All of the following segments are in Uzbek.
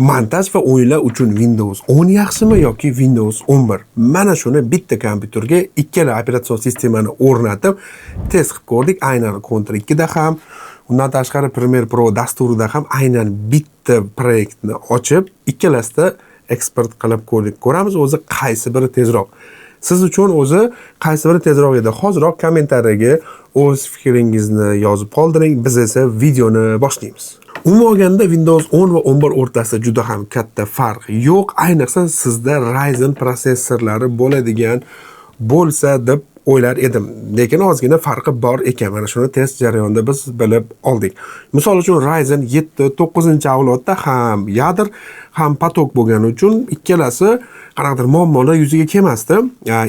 Montaj va o'yinlar uchun Windows 10 yaxshimi yoki Windows 11? Mana shuni bitta kompyuterga ikkala operatsion sistemani o'rnatib test qilib ko'rdik. Aynan Counter 2 da ham, undan tashqari Premiere Pro dasturida ham aynan bitta proyektni ochib, ikkalasida eksport qilib ko'rdik. Ko'ramiz, o'zi qaysi biri tezroq. Siz uchun o'zi qaysi biri tezroq edi? Hoziroq kommentariyaga o'z fikringizni yozib qoldiring. Biz esa videoni boshlaymiz. Umuman olganda, Windows 10 va 11 o'rtasida juda ham katta farq yo'q. Ayniqsa sizda Ryzen protsessorlari bo'ladigan bo'lsa, deb o'ylar edim. Lekin ozgina farqi bor ekan. Mana shuni test jarayonida biz bilib oldik. Misol uchun, Ryzen 7 9-avlodda ham yadr, ham поток bo'lgani uchun ikkalasi qanaqadir muammolar yuzaga kelmasdi.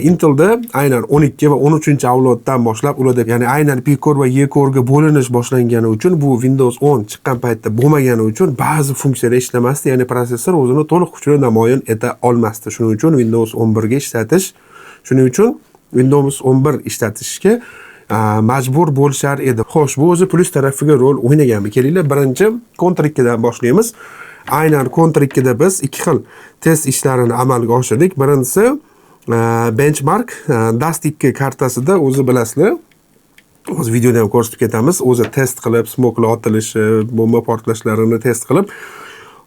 Intelda aynan 12 va 13 avloddan boshlab ularda, ya'ni aynan P-core va E-core'ga bo'linish boshlangani uchun, bu Windows 10 chiqqan paytda bo'lmagani uchun ba'zi funksiyalar ishlamasdi, ya'ni protsessor o'zini to'liq kuchini namoyon eta olmasdi. Shuning uchun Windows 11 ga ishlatish, shuning uchun Windows 11 ishlatishga majbur bo'lishar edi. Xo'sh, bu o'zi plyus tarafiga rol o'ynaganmi? Kelinglar, birinchi Counter 2 dan boshlaymiz. Aynan Counter 2 da biz ikki xil test ishlarini amalga oshirdik. Birinchisi benchmark Dust 2 kartasida. O'zi bilasizlar, hozir videoda ham ko'rsatib ketamiz. O'zi test qilib, smokelar otilishi, bomba portlashlarini test qilib,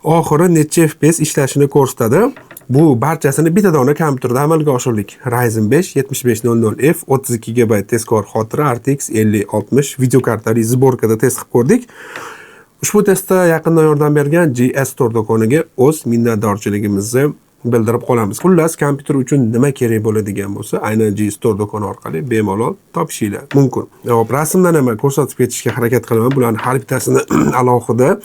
oxiri necha FPS ishlashini ko'rsatadi. Bu barchasini bitta dona kompyuterda amalga oshirdik. Ryzen 5 7500F, 32 GB tezkor xotira, RTX 5060 videokartali сборка da test qilib ko'rdik. Ushbu testda yaqindan yordam bergan GS Store do'koniga o'z minnatdorchiligimizni bildirib qolamiz. Xullas, kompyuter uchun nima kerak bo'ladigan bo'lsa, aynan G Store do'koni orqali bemalol topishinglar mumkin. Xo'p, rasmdan ham ko'rsatib ketishga harakat qilaman. Bularni har bittasini alohida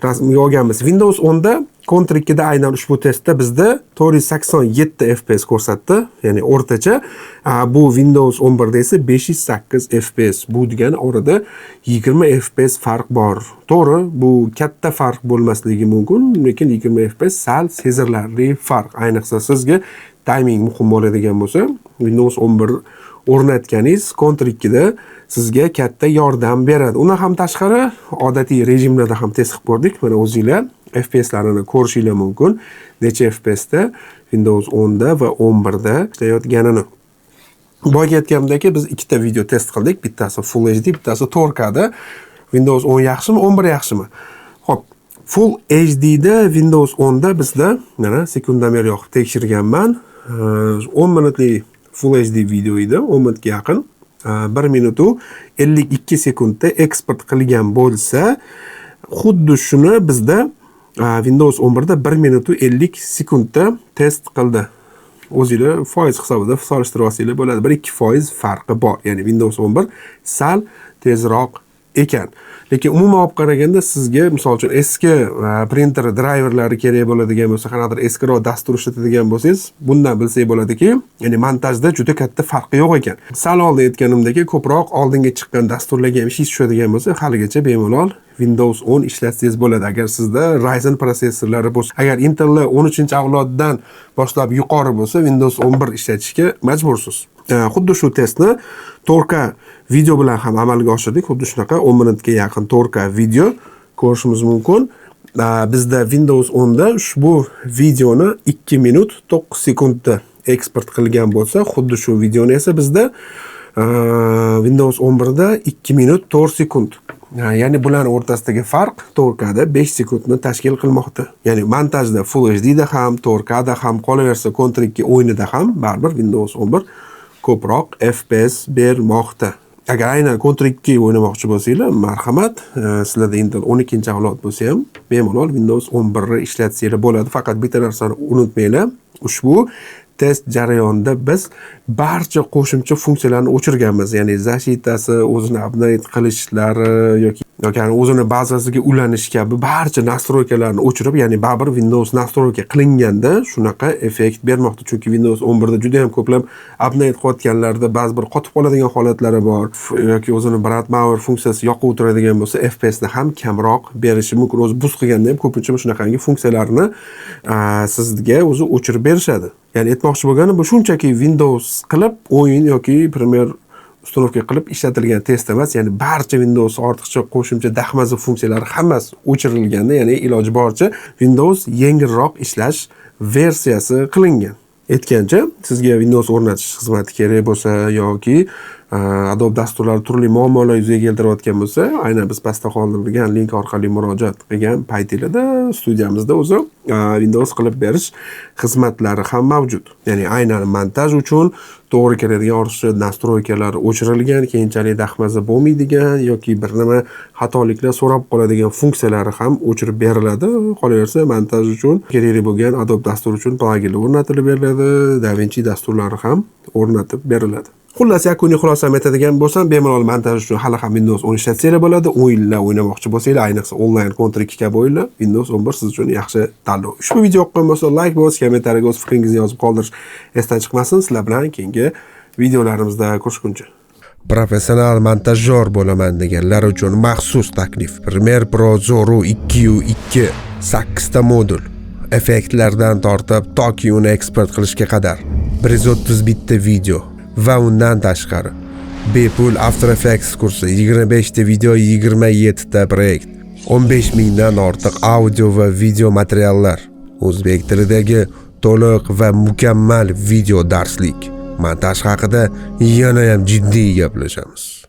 rasmga olganmiz. Windows 10 da Counter 2 da aynan ushbu testda bizda 487 FPS ko'rsatdi, ya'ni o'rtacha. Bu Windows 11 da esa 508 FPS. Bu degani orada 20 FPS farq bor. To'g'ri, bu katta farq bo'lmasligi mumkin, lekin 20 FPS sal sezilarli farq. Ayniqsa sizga timing muhim bo'ladigan bo'lsa, Windows 11 o'rnatganingiz Counter 2 da sizga katta yordam beradi. Undan ham tashqari, odatiy rejimlarda ham test qilib ko'rdik. Mana, o'zinglar FPSlarini ko'rishinglar mumkin. Necha FPSda Windows 10 da va 11 da ishlayotganini. Boyagi aytganimdek, biz ikkita video test qildik. Bittasi Full HD, bittasi 4K da. Windows 10 yaxshimi, 11 yaxshimi? Xo'p, Full HD da Windows 10 da bizda mana sekundomer yoqib tekshirganman. 10 minutlik Full HD video edi, 10 minutga yaqin. 1 minutu 52 sekundda eksport qilgan bo'lsa, xuddi shuni bizda Windows 11 da 1 minutu 50 sekundda test qildi. O'zinglar foiz hisobida solishtirib olsanglar bo'ladi. 1-2% farqi bor. Ya'ni Windows 11 sal tezroq ekan. Lekin umuman olib qaraganda, sizga, misol uchun, eski printer drayverlari kerak bo'ladigan bo'lsa, qanaqadir eskiroq dastur ishlatadigan bo'lsangiz, bundan bilsak bo'ladiki, ya'ni montajda juda katta farqi yo'q ekan. Sal oldin aytganimdek, ko'proq oldinga chiqqan dasturlarga ham ishingiz tushadigan bo'lsa, haligacha bemalol Windows 10 ishlatsangiz bo'ladi. Agar sizda Ryzen protsessorlari bo'lsa, agar Intelni 13-avloddan boshlab yuqori bo'lsa, Windows 11 ishlatishga majbursiz. Xuddi shu testni 4K video bilan ham amalga oshirdik. Xuddi shunaqa 10 minutga yaqin 4K video ko'rishimiz mumkin. Bizda Windows 10 da ushbu videoni 2 minut 9 sekundda eksport qilgan bo'lsa, xuddi shu videoni esa bizda Windows 11 da 2 minut 4 sekund. Ya'ni bularni o'rtasidagi farq 4K da 5 sekundni tashkil qilmoqda. Ya'ni montajda Full HD da ham, 4K da ham, qolaversa, Counter 2 o'yinida ham baribir Windows 11 ko'proq FPS bermoqda. Agar aynan Counter 2 o'ynamoqchi bo'lsanglar, marhamat, sizlarda Intel 12-avlod bo'lsa ham, bemalol Windows 11 ni ishlatsanglar bo'ladi. Faqat bitta narsani unutmanglar. Ushbu test jarayonida biz barcha qo'shimcha funksiyalarni o'chirganmiz. Ya'ni защита si, o'zini update qilishlari yoki yani o'zini bazasiga ulanish kabi barcha настройка larni o'chirib, ya'ni baribir Windows настройка qilinganda shunaqa effekt bermoqda. Chunki Windows 11 da juda ham ko'plab update qilayotganlarda ba'zi bir qotib qoladigan holatlari bor yoki o'zini Brightmower funksiyasi yoqib o'tiradigan bo'lsa, FPS ni ham kamroq berishi mumkin. O'zi boost qilganda ham ko'pincha shunaqangi funksiyalarni sizga o'zi o'chirib berishadi. Ya'ni aytmoqchi bo'lganim, bu shunchaki Windows qilib o'yin yoki Premiere установка qilib ishlatilgan test emas, ya'ni barcha Windows ortiqcha qo'shimcha dahmaza funksiyalari hammasi o'chirilganda, ya'ni iloji boricha Windows yengilroq ishlash versiyasi qilingan. Aytgancha, sizga Windows o'rnatish xizmati kerak bo'lsa yoki Adobe dasturlari turli muammolar yuzaga keltirayotgan bo'lsa, aynan biz pastda qoldirilgan link orqali murojaat qilgan paytinglarda studiyamizda o'zi Windows qilib berish xizmatlari ham mavjud. Ya'ni aynan montaj uchun to'g'ri keladigan ortiqcha настройка lar o'chirilgan, keyinchalik dahmaza bo'lmaydigan yoki bir nima xatoliklar so'rab qoladigan funksiyalari ham o'chirib beriladi. Qolaversa, montaj uchun kerakli bo'lgan Adobe dasturi uchun plaginlar o'rnatilib beriladi, DaVinci dasturlari ham o'rnatib beriladi. Xullas, yakuniy xulosam aytadigan bo'lsam, bemalol montaj uchun hali ham Windows 10 ishlatsanglar bo'ladi. O'yinlar o'ynamoqchi bo'lsanglar, ayniqsa onlayn Counter 2 kabi o'yinlar, Windows 11 siz uchun yaxshi tanlov. Ushbu video yoqqan bo'lsa, like bosish, kommentariyaga o'z fikringizni yozib qoldirish esdan chiqmasin. Sizlar bilan keyingi videolarimizda ko'rishguncha. Professional montajyor bo'laman deganlar uchun maxsus taklif. Premiere Pro Zoro 2.2, 8 ta modul. Effektlardan tortib toki uni eksport qilishga qadar 131 ta video va undan tashqari bepul After Effects kursi, 25 ta video, 27 ta proyekt, 15 mingdan ortiq audio va video materiallar, o'zbek tilidagi to'liq va mukammal video darslik. Montaj haqida yana ham jiddiy gaplashamiz.